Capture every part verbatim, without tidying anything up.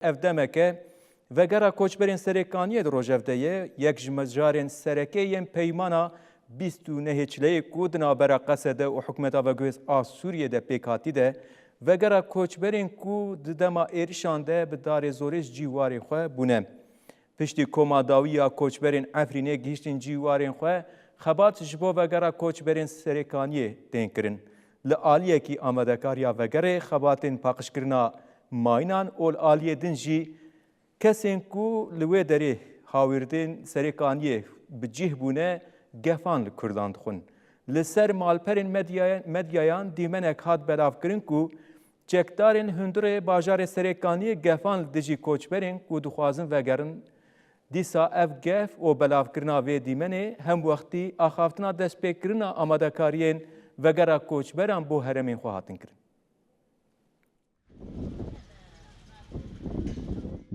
Ev demeke vegera koçberên Serêkaniyê di rojevde ye. Yek ji mijarên sereke yên peymana bîst û nehê çileyê ku di navbera Qesede û hikûmeta veguhêz a Sûriyê de pêk hatî de, vegera koçberên ku di dema êrişan de bi darê zorê ji cî warên xwe bûne. Piştî koma dawî ya koçberên Efrînê gihîştin cî warên xwe, xebat ji bo vegera koçberên Serêkaniyê tên kirin. Li aliyekî amadekariya vegerê xebatên paqijkirina mayînan û li aliyê din jî kesên ku li wê derê hawîrdên Serêkaniyê bi cih bûne, gefan li Kurdan dixwin. Li ser malperên medya-, medyayan dîmenek hat belavkirin ku çekdarên hundirê bajarê Serêkaniyê gefan li dijî koçberên ku dixwazin vegerin. Dîsa ev gef û belavkirina vê dîmenê hemwextî axaftina destpêkirina amadekariyên vegera koçberan bo herêmên xwe hatin kirin.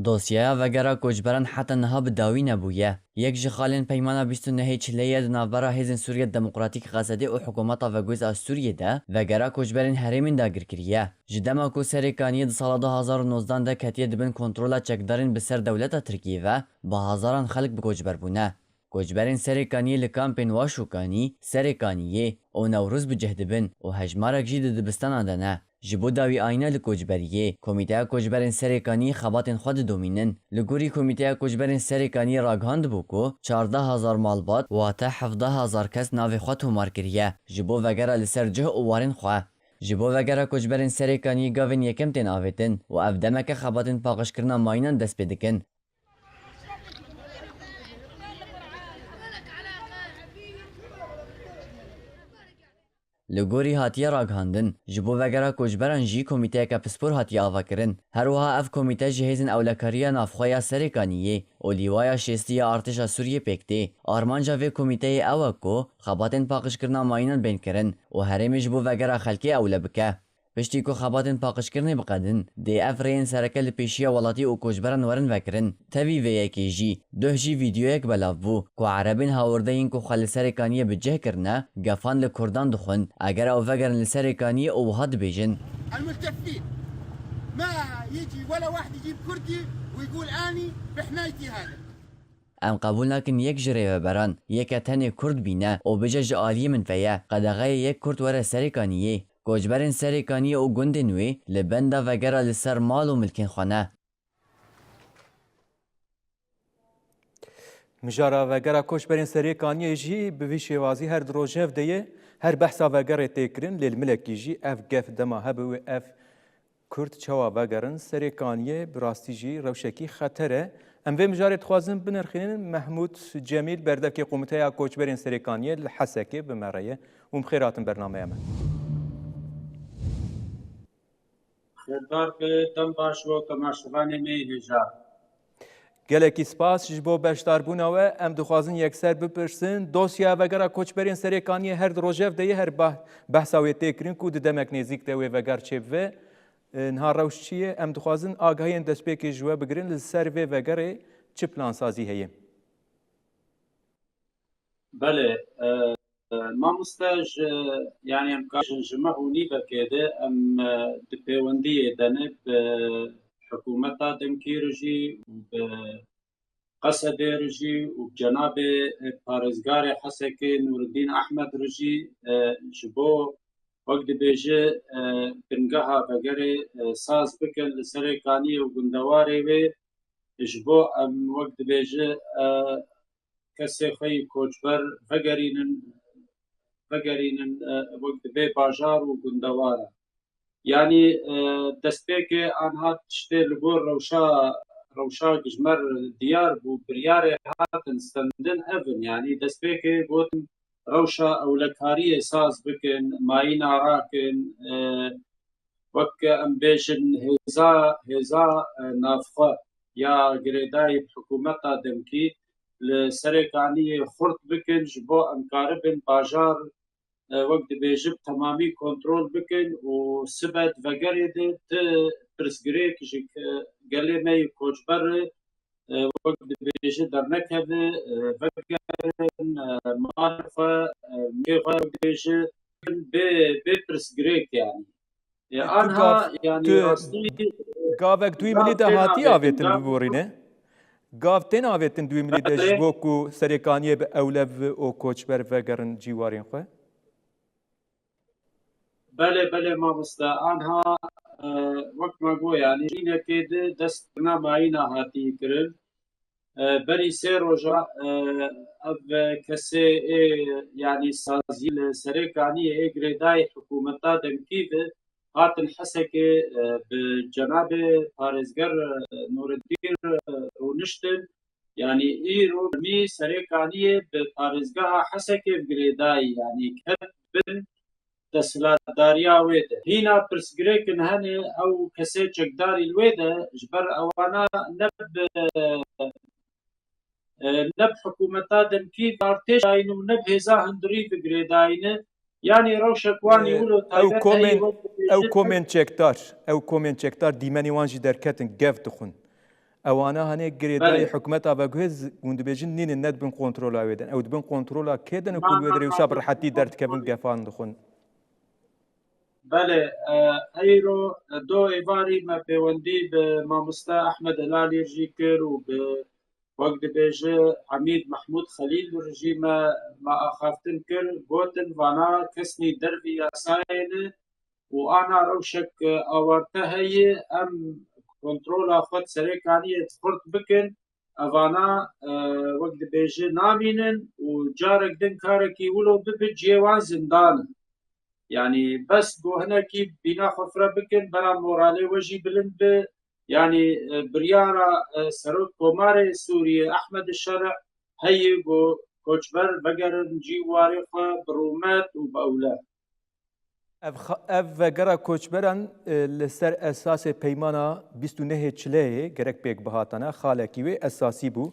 Dosyeya vegera koçberan heta niha bi dawî nebûye. Yek ji xalên peymana bîst û nehê çileyê di navbera Hêzên Sûriya Demokratîk Xesedê û Hikûmeta Veguhêz a Sûriyê de vegera koçberên herêmên dagirkirî ye. Ji dema ku Serêkaniyê di sala du hazar û nozdan de ketiye di bin kontrola çekdarên bi ser dewleta Tirkiyê ve, bi hezaran xelk bi koçber bûne. Koçberên Serêkaniyê li kampên Waşûkanî, Serêkaniyê û Newroz bi cih dibin û hejmarek jî di dibistanan de ne. Ji bo dawîayîna li koçberiyê, Komîteya Koçberên Serêkaniyê xebatên xwe didomînin. Li gorî Komîteya Koçberên Serêkaniyê ragihandibû ku çardeh hezar malbat, wate hevdeh hezar kes navê xwe tomar kiriye, ji bo vegera li ser cih û warên xwe. Ji bo vegera koçberên Serêkaniyê gavên yekem tên avêtin û ev demeke xebatên paqijkirina mayînan dest pê dikin. Li gorî hatiye ragihandin, ji bo vegera koçberan jî komîteyeke pispor hatiye avakirin. Her wiha ev komîte ji Hêzên Ewlekariya Navxwe ya Serêkaniyê û Lîwaya Şêstî ya Artêşa Sûriyê pêk tê. Armanca vê komîteyê ew e ku xebatên paqijkirina mayînan bên kirin û herêmê ji bo vegera xelkê ewle bike. Piştî ku xebatên paqijkirinê biqedin, dê ev rêyên sereke li pêşiya welatî û koçberan werin vekirin. Tevî vê yekê jî, duh jî vîdeoyek belav bû ku erebên hawirde yên ku xwe li Serêkaniyê bi cih kirine, gefan li Kurdan dixwin, eger ew vegerin li Serêkaniyê û wiha dibêjin. الملتفين. ما يجي ولا واحد يجيب كردي ويقول أني بحمايتي هذا. Em qebûl nakin yek ji rêveberan, yeke tenê Kurd bîne û bêje ji aliyê min ve ye, qedexeyê yek Kurd were Serêkaniyê. Koçberên Serêkaniyê û gundên wê li benda vegera li ser mal û milkên xwe ne. Mijara vegera koçberên Serêkaniyê jî bi vî şêwazî her di rojev de ye. Her behsa vegerê tê kirin, lê li milekî jî ev gef dema hebe wê ev Kurd çawa vegerin Serêkaniyê, bi rastî jî rewşekî xeter e. Em vê mijarê dixwazin binirxînin. Mehmûd Cemîl, berdevkê Komîteya Koçberên Serêkaniyê li Hesekê bi me re ye û bi xêr hatin bernameya me. Xêrdar be, dem baş bo temaşevanê me yê hêja. Gelekî spas ji bo beşdarbûna we. Em dixwazin yekser bipirsin. Dosya vegera koçberên Serêkaniyê her di rojev de ye, her bah-, behsa wê tê kirin ku di demek nêzîk de wê veger çêbibe. E, niha rewş çi ye? Em dixwazin agahiyên destpêkê ji we bigirin. Li ser vê vegerê çi plansazî heye? Belê, e, e, mamoste, ji, yanî em karin ji meh û nîvekê de em, e, di pêwendiyê de ne bi hikûmeta demkî re jî û bi Qesedê re jî û bi cenabê, e, parêzgarê Hesekê Nûreddîn Ehmed re jî, e, ji bo wek dibêje, e, bingeha vegerê, e, saz bikin li Serêkaniyê û gundewarê wê, ji bo em wek dibêje, e, kesê xwe yî koçber vegerînin, vegerînin, e, wek divê bajar û gundewara. Yanî, e, destpêkê anha tiştê li gor rewşa, rewşa ji me re diyar bû, biryarê hatin stendin ev in. Yanî destpêkê gotin rewşa ewlekariyê saz bikin, mayîna rakin, e, wek em bêjin hêza, hêza, e, navxwe ya girêdayî bi hikûmeta demkî li Serêkaniyê xurt bikin, ji bo em karibin bajar, e, wek dibêje bi temamî kontrol bikin û sibe di vegerê de ti pirsgirêk ji, e, gelê me yê koçber re, e, wek dibêje dernekeve, e, vegerin, e, malê xwe, e, milkê xwe wek dibêje bê, bê pirsgirêk yanî. E, Ê, tu anha gav, yani tu rastî gavek duyî gav milî de hatî avêtin biborîne? Gav tên avêtin duyî milî de ji bo ku serêkaniyê bi ewlev û koçber vegerin cîwarên xwe? Belê, belê mamoste. Anha, e, wek me got, yani, jînekê di dest kirina mayîna hatî kirin. E, berî sê roja, e, ev kesê ê, yani, sazî li serêkaniyê ê girêdayî hikûmeta demkî ve hatin Hesekê, e, bi cenabê parêzger, e, Nureddîn, e, rûniştin. Yani, îro mî serêkaniyê bi parêzgeha Hesekê bi girêdayî, yani, ket bin desthilatdariya wê de. Hîna pirsgirêkin hene, ew kesê çekdarî li wê de, ji ber ewana ne bi, e, ne bi hikûmeta demkî artêş dayîn û ne bi hêza hundirî bi girêdayî ne. Yani, rewşek wan ê, e, wilo ew taybet heye, komên, wek ew dibêjin, komên çekdar, ew komên çekdar dîmenê wan jî derketin, gef dixwin. Ewana hene girêdayî, belê, hikûmeta veguhê z-, hûn dibêjin nînin, ne dibin kontrola wê de ne. Ew dibin kontrola kê de ne ku wê derê wisa bi rehetî derdikevin, gefan dixwin? Belê, e, eyro, e, do êvarî me pêwendî bi mamoste Ehmed Hilalî jî kir û bi, wek dibêje, Emîd Mehmûd Xelîl jî me, me axaftin kir, gotin vana kesnî dervî yasayê ne û ana rewşek, e, awarte heye, em kontrola xwe di serêkaniyê xurt bikin. Evana, e, wek dibêje, namînin û carek din karekî wilo bibe cihê wan zindan e. Yani, bes ku hinekî bîna xwe fire bikin, bera moralê we jî bilind be. Yani, e, biryara, e, Serok Komarê Sûriyê Ehmed Şerî heye ku koçber vegerin cî warê xwe bi rûmet û bi ewle. Ev xa-, ev vegera koçberan, e, li ser esasê peymana bîst û nehê Çileyê gerek pêk bihatana, xalekî wê esasî bû.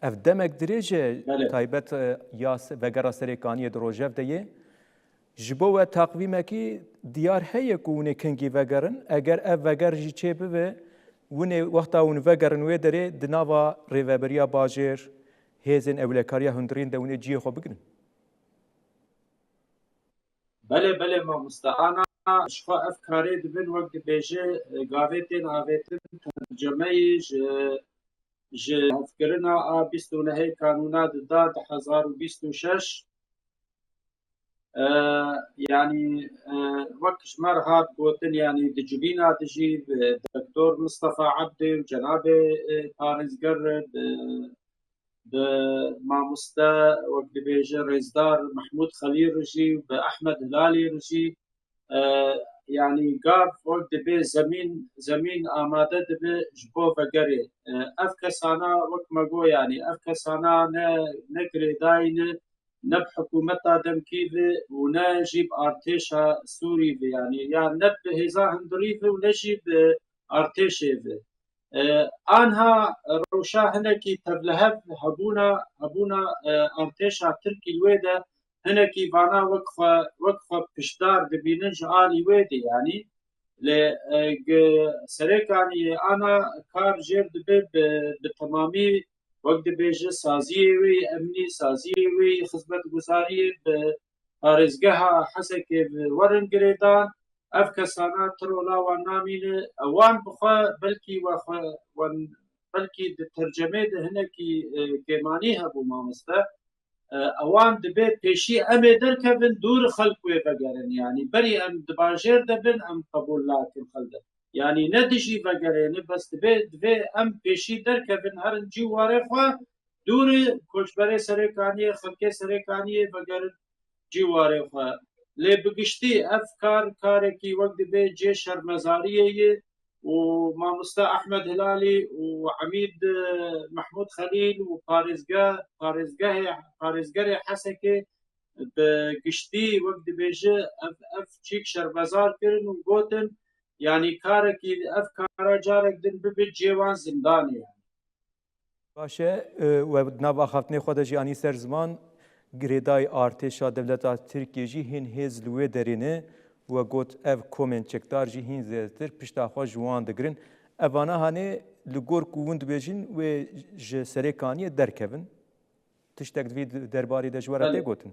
Ev demek dirêj e, belê, taybet, e, ya se-, vegera Serêkaniyê di rojev de ye. Ji bo we taqvîmekî diyar heye ku hûn ê kengî vegerin? Eger ev veger jî çêbibe, hûn ê wexta hûn vegerin wê derê di nava rêveberiya bajêr, hêzên ewlekariya hundirîn de hûn ê cihê xwe bigirin? Belê, belê mamoste. Ana ji xwe ev karê dibin, wek dibêje, e, gavê tên avêtin tercemeyî ji, ji hevkirina a bîst û nehê kanûna dida du hezar û bîst û şeş. E, yani, e, wek ji me re hat gotin, yani, di civîna de jî, e, Doktor Mistefa Ebdî û cenabê, e, parêzger, e, bi mamoste, wek dibêje, rêzdar Mehmûd Xelîl re jî, bi Ehmed Hilalî re jî, e, yanî gav wek dibê zemîn, zemîn amade dibe ji bo vegerê. E, ev kesana, wek me got, yanî ev kesana ne, ne girêdayî ne, ne bi hikûmeta demkî ve û ne jî bi artêşa Sûrî ve, yanî ya ne bi hêza hundirî ve û ne jî bi artêşê ve. E, anha rewşa hinekî tevlihev hebûna, hebûna, e, artêşa Tirkî li wê de hinekî vana wek xwe, wek xwe piştdar dibînin ji alî wê de, yanî. Lê, e, gi-, Serêkaniyê ana kar jêr dibe bi, bi temamî, wek dibêje, saziyê wê yê emnî, saziyê wê yê xizmetguzariyê bi parêzgeha Hesekê bi werin girêdan. Ev kesana ti rola wan namîne. Wan bi xwe belkî we xwe, wan belkî di tercemê de hinekî, e, kêmanî hebû, mamoste. E, ewan dibê pêşî em ê derkevin, dûr xelk wê vegerin. Yanî berî em di bajêr de bin, em qebûl nakin xelk de. Yanî ne dijî vegerê ne, bes dibê, divê em pêşî derkevin, herin cî warê xwe, dûrî koçberê Serêkaniyê, xelkê Serêkaniyê vegerin cî warê xwe. Lê bi giştî ev kar, karekî wek dibê cê şermezariyê ye û mamoste Ehmed Hilalî û Emîd, e, Mehmûd Xelîl û parêzge-, parêzgehê, parêzgerê Hesekê bi giştî wek dibêje ev, ev çîk şermezar kirin û gotin, yanî karekî ev kara carek din bibe cê wan zindanê, yanî. Baş e, e, we di nav axaftinê xwe de jî anî ser ziman, girêdayî artêşa dewleta Tirkiyê jî hîn hêz li wê derê ne. We got ev komên çekdar jî hîn zêdetir pişta xwe ji wan digirin. Evana hanê li gor ku hûn dibêjin wê ji Serêkaniyê derkevin. Tiştek di vî derbarê de ji we re tê gotin?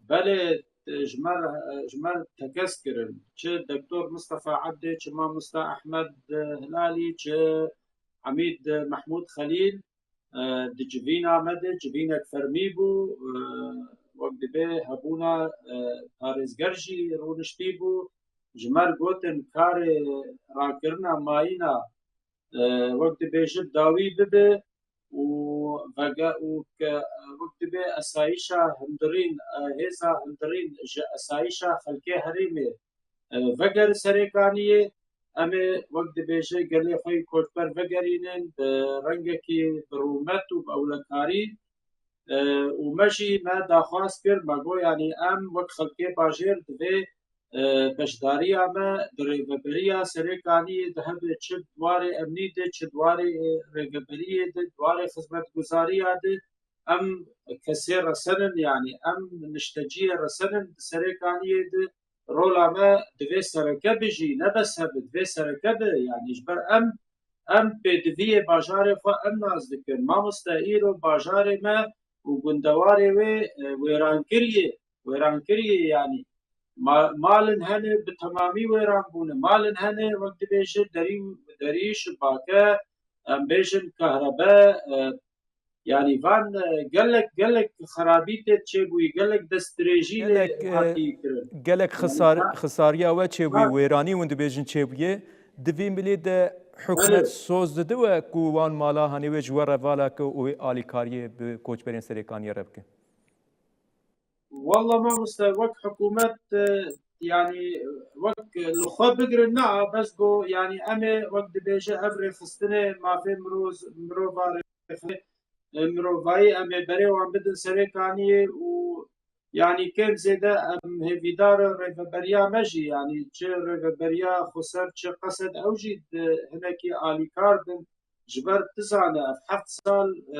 Belê, e, ji me re, e, ji me re tekez kirin. Çi Doktor Mistefa Ebdê, çi Mamosta Ehmed, e, Hilalî, çi Emîd, e, Mehmûd Xelîl, e, di civîna me de civînek fermî bû, e, wek dibê hebûna, e, parêzger jî rûniştî bû. Ji me re gotin karê rakirina mayîna, e, wek dibêje dawî bibe û vege-, û ke, wek dibê esayîşa hundirîn, e, hêza hundirîn ji esayîşa xelkê herêmê, e, vegere Serêkaniyê. Em ê wek dibêje gelê xwe yî koçber vegerînin bi rengekî bi rûmet û bi ewlekarî. E, û me jî me daxwaz kir, me got, yanî em wek xelkê bajêr divê, e, beşdariya me di rêveberiya Serêkaniyê de hebe, çi di warê emnî de, çi di warê, e, rêveberiyê de, di warê xizmetguzariya de, em kesê resen in, yanî em nişteciyê resen in di Serêkaniyê de. Rola me divê sereke be jî, ne bes hebe, divê sereke be, yanî ji ber em, em pêdiviyê bajarê xwe em nas dikin. Mamoste, îro bajarê me û gundewarê wê, e, wêran kiriye, wêran kiriye, yanî ma-, malin hene bi temamî wêran bûne, malin hene, wek dibêje derî, derî şibake, em bêjin kahrebe, e, yanî van, e, gelek, gelek xerabî tê çêbûyî, gelek destdirêjî lê Gelek, e, hatî kirin. Gelek Yanî xisar-, ha, xisariya we çêbûyî, ha. Wêranî hûn dibêjin çêbûye. Di vî milê de hikûmet Belê. Soz dide we ku wan mala hanê wê ji we re vala ke û wê alîkariyê bi koçberên Serêkaniyê re bike? Walla mamoste, wek hikûmet, e, yanî wek li xwe bigirin na, bes go, yanî em ê wek dibêje ev rêxistinê mafê miroz-, mirova rêxistinê, e, mirovayî em ê berê wan bidin Serêkaniyê û yanî kêm zêde em hêvîdar in rêveberiya me jî, yanî çi rêveberiya xweser, çi qesed, ew jî di hinekî alîkar bin. Ji ber tu zane, ev heft sal, e,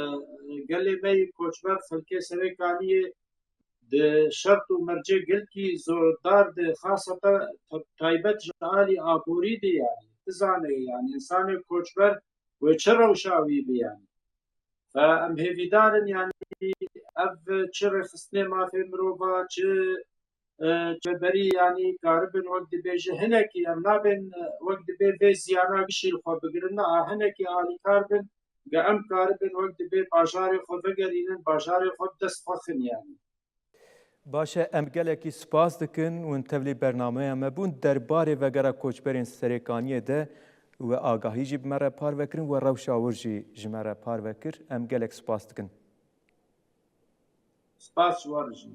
gelê me yê koçber xelkê Serêkaniyê di şert û mercê gelkî zordar de, xaseta ta-, taybet ji alî aborî de, yanî tu zane, yanî însanê koçber wê çi rewşa wî be, yanî. Fe em hêvîdar in, yanî ev çi rêxistinê mafê mirova, çi, e, çeberî, yanî karibin wek dibêje hinekî, em nabên, e, wek dibê vê ziyana gişî li xwe bigirin, na hinekî alîkar bin, ge em karibin wek dibê bajarê xwe vegerînin, bajarê xwe bi dest xwe xin, yanî. Baş e, em gelekî spas dikin hûn tevlî bernameya me bûn. Derbarê vegera koçberên Serêkaniyê de we agahî jî bi me re parve kirin, we rewşa wir jî ji me re parve kir. Em gelek spas dikin. Spas ji we re jî.